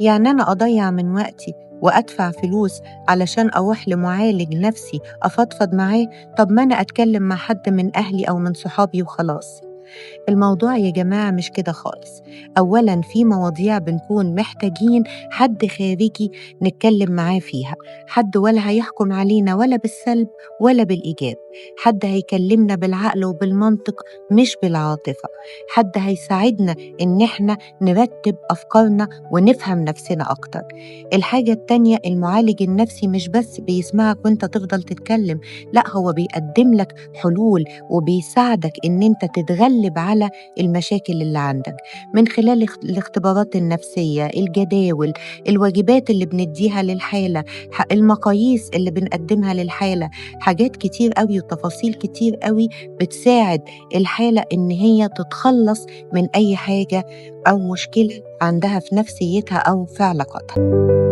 يعني أنا أضيع من وقتي وأدفع فلوس علشان أروح لمعالج نفسي أفضفض معاه؟ طب ما أنا أتكلم مع حد من أهلي أو من صحابي وخلاص. الموضوع يا جماعة مش كده خالص. أولاً في مواضيع بنكون محتاجين حد خارجي نتكلم معاه فيها، حد ولا هيحكم علينا ولا بالسلب ولا بالإيجاب، حد هيكلمنا بالعقل وبالمنطق مش بالعاطفة، حد هيساعدنا إن إحنا نرتب أفكارنا ونفهم نفسنا أكتر. الحاجة التانية، المعالج النفسي مش بس بيسمعك وإنت تفضل تتكلم، لا هو بيقدم لك حلول وبيساعدك إن إنت تتغلب على المشاكل اللي عندك من خلال الاختبارات النفسية، الجداول، الواجبات اللي بنديها للحالة، المقاييس اللي بنقدمها للحالة، حاجات كتير قوي وتفاصيل كتير قوي بتساعد الحالة إن هي تتخلص من أي حاجة أو مشكلة عندها في نفسيتها أو في علاقاتها.